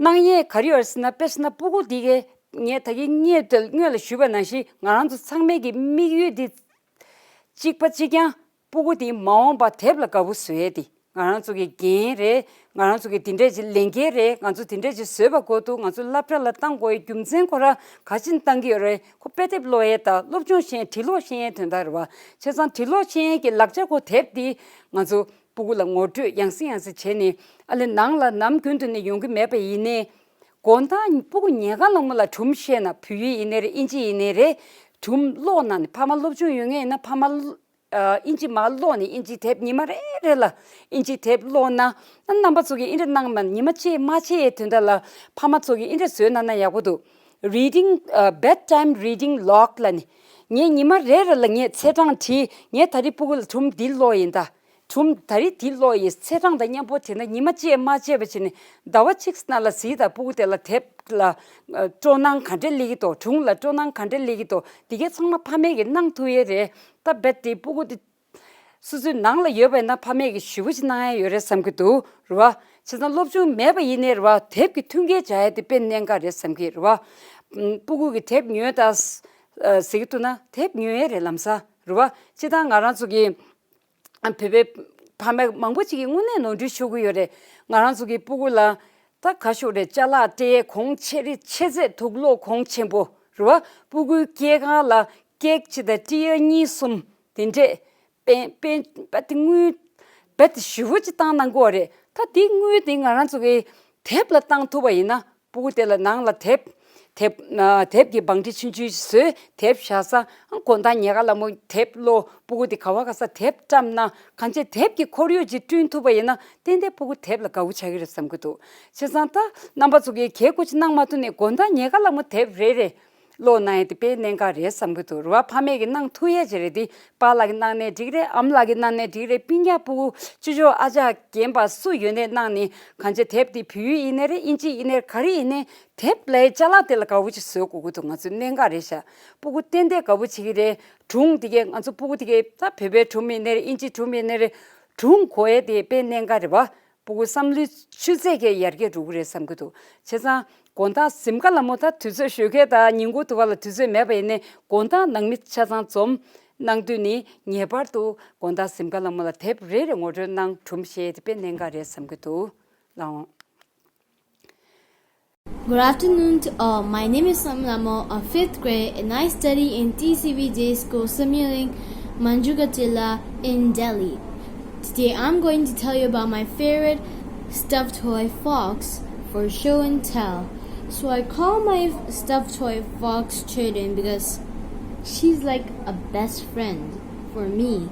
གནང་ཡས་ག་རེ་ཡོད་རེད་ཟེར་ན། དཔེ་བཞག་ན་སྤུ་གུ་འདི་གས་ངས་ད་གིན་སྔོན་དུ་སྔོན་ལ་ཞུས་པ་ནང་བཞིན་ང་རང་ཚོ་ཚང་མའི་གི་དམིགས་ཡུལ་འདི་གཅིག་པ་གཅིག་རྐྱང་། སྤུ་གུ་དེ་མ་འོངས་པ་དེབ་ལ་དགའ་པོ་བཟོ་ཡས་དེ་ང་རང་ཚོ་གི་འགན་རེད། ང་རང་ཚོ་གི་དེ་འདྲས་ཀྱི་ལས་འགན་རེད། ང་ཚོ་དེ་འདྲས་ཀྱི་བཟོས་པ་དགོས་འདུག་ང་ཚོ་སློབ་གྲྭ་ལ་བཏང་དགོས་ཡས་རྒྱུ་མཚན་ཁོ་རང་ག་ཅི་བཏང་གི་ཡོད་རེད། ཁོ་དཔེ་དེབ་ཀློག་ཡས་དང་སློབ་སྦྱོང་ཤེས་ཡས་འབྲི་ཀློག་ཤེས་ཡས་དོན་དག་རེད་བ། བྱས་ཙང་འབྲི་ཀློག་ཤེས་ཡས་ཀྱི་ལག་ཆ་ཁོ་དེབ་དེ་ང་ཚོ་སྤུ་གུ་ལ་ངོ་སྤྲོད་ཡང་སེ་ཡང་སེ་བྱས་ནས་ཨ་ལེ་ནང་ལ་ནམ་རྒྱུན་དུ་ནས་ཡོང་གི་མེད་པ་ཡིན་ནའི་དགོང་དག་སྤུ་གུ་ཉལ་ཁ་ལ་མོ་ལ་སྒྲུང་བཤད་ན། བོད་ཡིག་ཡིན་ནའི་རེད། ཨིན་ཇི་ཡིན་ནའི་རེད། སྒྲུང་ཀློག་ན་ནི་ཕ་མ་སློབ་སྦྱོང་ཡོད་མཁན་ཡིན་ན་ཕ་མ་ཨ་ཨིན་ཇི་མར་ཀློག་ནས་ཨིན་ཇི་དེབ་ཉི་མ་རེ་རེ་ལ་ཨིན་ཇི་དེབ་ཀློག་ན། ཨ་རྣམ་པ་ཚོ་གིས་ཨིན་ཇི་གནང་མ་ཉི་མ་གཅིག་མ་ཆད་ཡས་དོན་དག་ལ་ཕ་མ་ཚོ་གིས་ཨིན་ཇི་བཟོས་གནང་ན་ཡག་པོ་འདུག Reading ཨ་bedtime reading log ལ་ནི་ངས་ཉི་མ་རེ་རེ་ལ་ངས་ཚེས་གྲངས་བྲིས། ངས་ད་རེས་སྤུ་གུ་ལ་སྒྲུང་འདི་ཀློག་ཡིན་ད། སྒྲུང་ད་རེས་འདི་ཀློག་ཡིན། ཚེས་གྲངས་དང་མཉམ་པོ་བྲིས་ན་ཉི་མ་གཅིག་མ་ཆད་པ་བྱས་ནས་ཟླ་བ་གཅིག་ནང་ལ་གཟིགས་དང་སྤུ་གུ་དེ་ལ་དེབ་ལ་ཨ་སྤྲོ་སྣང་ག་འདྲ་སླེབས་ཀྱི་འདུག་སྒྲུང་ལ་སྤྲོ་སྣང་ག་འདྲ་སླེབས་ཀྱི་འདུག་འདི་གའི་ཚང་མ་ཕ་མས་ཀྱིས་གནང་ཐུབ་ཡས་རེད། ད་རྦད་དེ་སྤུ་གུ་དེ་སོ་སོའི་ནང་ལ་ཡོད་པ་ཡིན་ན་ཕ་མས་ཀྱིས་ཞེ་པོ་ཅིག་གནང་ཡས་ཡོད་རེད་བསམ་གྱི་འདུག་རེད་བ། བྱས་ཙང་སློབ་སྦྱོང་མེད་པ་ཡིན་ནའི་རེད་བ། དེབ་ཀྱི་མཐུན་རྐྱེན་སྦྱར་ཡས་དེ་དཔེ་གནད་འགག་རེད་བསམ་གྱི་རེད་བ། ཨམ་སྤུ་གུ་གིས་དེབ་ཉོས་ད་ཟེར་གྱི་འདུག་ན་དེབ་ཉོ་ཡས་རེད་ལམ་སང་རེད་བ། སྤྱིར་བཏང་ང་རང་ཚོ་གི་ཨ་བོད་པའི་ཕ་མ་མང་པོ་ཅིག་གིས་དངོས་གནས་ནོར་འཁྲུལ་ཤོར་གྱི་ཡོད་རེད། ང་རང་ཚོ་གི་སྤུ་གུ་ལ་ད་ག་ཤོག་རེད། ཅ་ལག་སྤྲད་གོང་ཆེ་རེད། ཆེ་ཚད་དུག་སློག་གོང་ཆེན་པོ་རེད་བ། སྤུ་གུའི་སྐྱེས་སྐར་ལ་ཀེག་གཅིག་དང་ཊི་ཡ་གཉིས་གསུམ་དེ་འདྲས་པེན་པེན་པ་དེ་དངུལ་རྦད་དེ་ཞེ་པོ་ཅིག་བཏང་གནང་གི་ཡོད་རེད། ད་དེ་དངུལ་དེ་ང་རང་ཚོ་གི་དེབ་ལ་བཏང་ཐུབ་པ་ཡིན་ན། སྤུ་གུ་དེ་ལ་ནང་ལ་དེབ་དེབ་ཨ་དེབ་ཀྱི་བང་སྒྲིག་ཆུང་ཆུང་ཞིག་བཟོས། དེབ་བཞག་ས། ཨ་དགོང་དག་ཉལ་ཁ་ལ་མོ་དེབ་ཀློག་སྤུ་གུ་དེ་ག་བ་ག་ས་དེབ་བཀྲམ་ན། གང་ཅི་དེབ་ཀྱི་ཁོར་ཡུག་ཅིག་བསྐྲུན་ཐུབ་པ་ཡིན་ན་ཏན་ཏན་སྤུ་གུ་དེབ་ལ་དགའ་བོ་ཆགས་ཀྱི་རེད་བསམ་གྱི་འདུག་བྱས་ཙང་ད་རྣམ་པ་ཚོ་གིས་གལ་ཁོ་ཅིག་གནང་མ་ཐུབ་ནའི་དགོང་དག་ཉལ་ཁ་ལ་མོ་དེབ་རེ་རེ་ཀློག་གནང་ཡས་དེ་དཔེ་གནད་འགག་རེད་བསམ་གྱི་འདུག་རེད་བ། ཕ་མས་ཀྱིས་གནང་ཐུབ་ཡས་ཅིག་རེད་དེ། པཱ་ལགས་ཀྱིས་གནང་ནའི་འགྲིག་རེད། ཨ་མ་ལགས་ཀྱིས་གནང་ནའི་འགྲིག་རེད། སྤུན་ཀྱག་སྤུ་གུ་ཅོ་ཅོ་ཨ་ཅག་རྒན་པ་སུ་ཡོད་ནའི་གནང་ནས། གང་ཅི་དེབ་དེ་བོད་ཡིག་ཡིན་ནའི་རེད། ཨིན་ཇི་ཡིན་ནའི་ག་རེ་ཡིན་ནའི་དེབ་ལ་ཡའི་ཅ་ལག་དེ་ལ་དགའ་བོ་ཅིག་བཟོ་དགོས་ཀྱི་འདུག་ང་ཚོའི་གནད་འགག་རེད་ཤག་སྤུ་གུ་ཏན་ཏན་དགའ་བོ་བྱེད་ཀྱི་རེད། སྒྲུང་དེ་གས་ང་ཚོ་སྤུ་གུ་དེ་གས་ད་བོད་པའི་སྒྲུང་ཡིན་ནའི་རེད། ཨིན་ཇིའི་སྒྲུང་ཡིན་ནའི་རེད། སྒྲུང་གོ་ཡས་དེ་དཔེ་གནད་འགག་རེད་བ། སྤུ་གུ་བསམ་བློའི་ཆུ་ཚད་ཀྱང་ཡར་རྒྱས་འགྲོ་གི་རེད་བསམ་གྱི་འདུག་བྱས་ཙང་དགོང་དག་གཟིམ་ཁ་ལ་མོ་ད་དུས་ཚོད་ཞོགས་ཀས་དང་ཉིན་གུང་དུ་བ་ལ་དུས་ཚོད་མེད་པ་ཡིན་ནའི་དགོང་དག་ནང་མི་ཆ་ཚང་འཛོམས་གནང་དུས་ནི་ངེས་པར་དུ་དགོང་དག་གཟིམ་ཁ་ལ་མོ་ལ་དེབ་རེ་རེ་ངོ་སྤྲོད་གནང་། སྒྲུང་བཤད་དེ་དཔེ་གནད་འགག་རེད་བསམ་གྱི་འདུག་ལགས་འོང་། Good afternoon to all. My name is Sam Lamo of fifth grade and I study in T C V J School Samiling, Manjugachila in Delhi. Today I'm going to tell you about my favorite stuffed toy fox for show and tell. So I call my stuffed toy fox Children because she's like a best friend for me.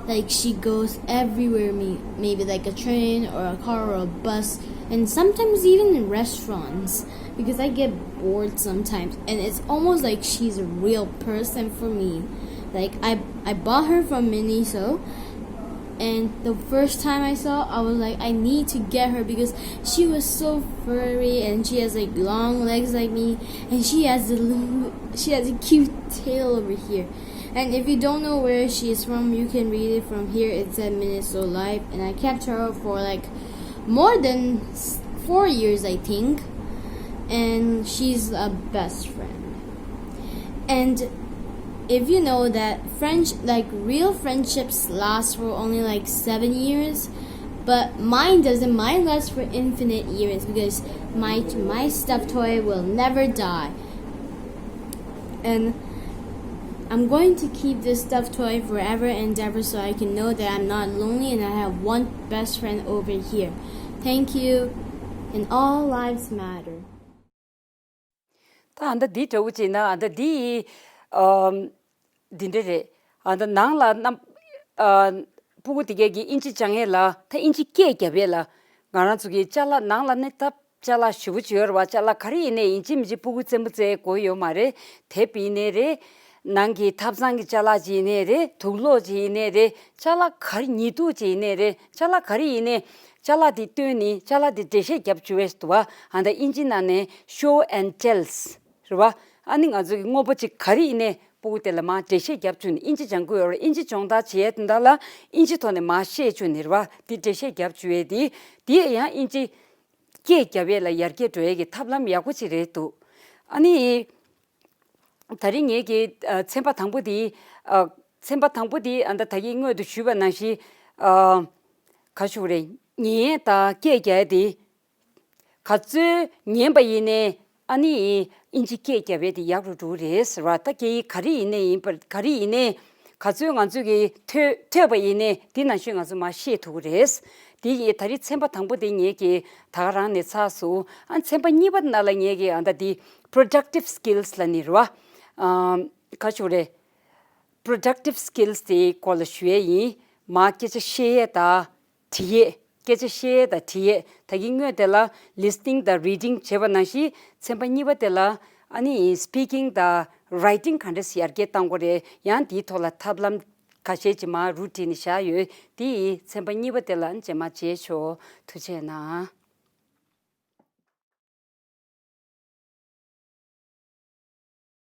Like she goes everywhere me, maybe like a train or a car or a bus, and sometimes even in restaurants because I get bored sometimes, and it's almost like she's a real person for me. Like I I bought her from Miniso, and the first time I saw, I was like, I need to get her because she was so furry and she has like long legs like me, and she has a little, she has a cute tail over here. And if you don't know where she is from, you can read it from here. It's at Minnesota Live, and I kept her for, like, more than s- four years, I think. And she's a best friend. And if you know that French, like, real friendships last for only, like, seven years, but mine doesn't. Mine lasts for infinite years because my my stuffed toy will never die. And I'm going to keep this stuffed toy forever and ever so I can know that I'm not lonely and I have one best friend over here. Thank you. And all lives matter. ད་ཨ་ད་འདི་འདྲ་བོ་ཅིག་ན་ཨ་ད་འདི་ཨམ། འདི་འདྲ་རེད། ཨ་ད་ནང་ལ་རྣམ་ཨ། སྤུ་གུ་དེ་གས་ཀྱི་ཨིན་ཇི་སྦྱང་ཡས་ལ་ད་ཨིན་ཇི་སྐད་རྒྱབ་ཡས་ལ་ང་རང་ཚོ་གི་ཅ་ལག་ནང་ལ་ནི་ད་ཅ་ལག་ཞེ་པོ་ཅིག་ཡོད་རེད་བ། ཅ་ལག་ག་རེ་ཡིན་ནའི་ཡིན་གཅིག་མིན་གཅིག་སྤུ་གུ་རྩེད་མོ་རྩེ་དགོས་ཡོད་མ་རེད། དེབ་ཡིན་ནའི་རེད། ནང་གི་ཐབ་ཚང་གི་ཅ་ལག་ཅིག་ཡིན་ནའི་རེད། དུག་ལོག་ཅིག་ཡིན་ནའི་རེད། ཅ་ལག་ག་རེ་ཉི་གདུགས་ཅིག་ཡིན་ནའི་རེད། ཅ་ལག་ག་རེ་ཡིན་ནའི་ཅ་ལག་དེ་བཏོན་ནས་ཅ་ལག་དེ་འགྲེལ་བཤད་རྒྱབ་བཅུག་པས་འདུག་བ། ཨ་ད་ཨིན་ཇི་ནང་ནས་show and tells རེད་བ། ཨ་ནི་ང་ཚོ་གི་དངོས་པོ་ཅིག་ག་རེ་ཡིན་ནའི་སྤུ་གུ་དེ་ལ་མར་འགྲེལ་བཤད་རྒྱབ་བཅུག་ནས་ཨིན་ཇི་སྦྱང་དགོས་ཡོད་རེད། ཨིན་ཇི་སྦྱོང་བརྡར་བྱེད་ཡས་དེ་འདྲ་ལ་ཨིན་ཇི་ཐོག་ནས་མར་བཤད་བཅུག་ནས་རེད་བ། དེ་འགྲེལ་བཤད་རྒྱབ་བཅུག་ཡས་དེ་དེ་ཡང་ཨིན་ཇི་སྐད་རྒྱབ་ཡས་ལ་ཡར་རྒྱས་འགྲོ་ཡས་ཀྱི་ཐབས་ལམ་ཡག་པོ་ཅིག་རེད་འདུག་ཨ་ནི། ད་རིང་ངེད་ཀྱི་ཨ། ཚན་པ་དང་པོ་དེ། ཨ། ཚན་པ་དང་པོ་དེ་ཨ་ད་ད་གིན་སྔོན་དུ་ཞུས་པ་ནང་བཞིན། ཨ། ག་ཞུ་རེད། ཉན་ཡས་དང་སྐད་རྒྱག་ཡས་དེ། ག་ཚོད་ཉན་པ་ཡིན་ནའི་ཨ་ནི་ཨིན་ཇི་སྐད་རྒྱབ་ཡས་དེ་ཡག་རུ་འགྲོ་གི་རེད་ཟེར་བ། ད་སྐད་ཡིག་ག་རེ་ཡིན་ནའི་ཡིན་པ་ག་རེ་ཡིན་ནའི་ག་ཚོད་ང་ཚོས་ཀྱི་ཐོས་ཐོས་པ་ཡིན་ནའི་དེ་ནང་བཞིན་ང་ཚོ་མར་ཤེས་ཐུབ་ཀྱི་རེད། དེ་ཡིས་ད་རེས་ཚན་པ་དང་པོ་དེ་ངེད་ཀྱིས་ད་ག་རང་ནས་ཚར་སོང་། ཨ་ཚན་པ་གཉིས་པ་ནང་ལ་ངེད་ཀྱིས་ཨ་ད་དེ་productive skills ལབ་ནི་རེད་བ། ཨམ། ག་ཞུ་རེད། productive skills དེའི་སྐོར་ལ་ཞུ་ཡས་ཡིན། མར་སྐད་ཆ་བཤད་ཡས་དང་། བྲིས་ཡས། སྐད་ཆ་བཤད་ཡས་དང་བྲིས་ཡས། ད་གིན་སྔོན་དེ་ལ་listening དང་reading བྱས་པ་ནང་བཞིན་ཚན་པ་གཉིས་པ་དེ་ལ་ཨ་ནི་speaking དང་writing ག་འདྲས་ཡར་རྒྱས་གཏང་དགོས་རེད། ཡང་དེའི་ཐོག་ལ་ཐབས་ལམ་ཁ་ཤས་ཅིག་མར་རུ་བྲིས་ནས་བཞག་ཡོད། དེ་ཡིས་ཚན་པ་གཉིས་པ་དེ་ལ་རྗེས་མ་མཇལ་ཆོག་ཐུགས་རྗེ་གནང་།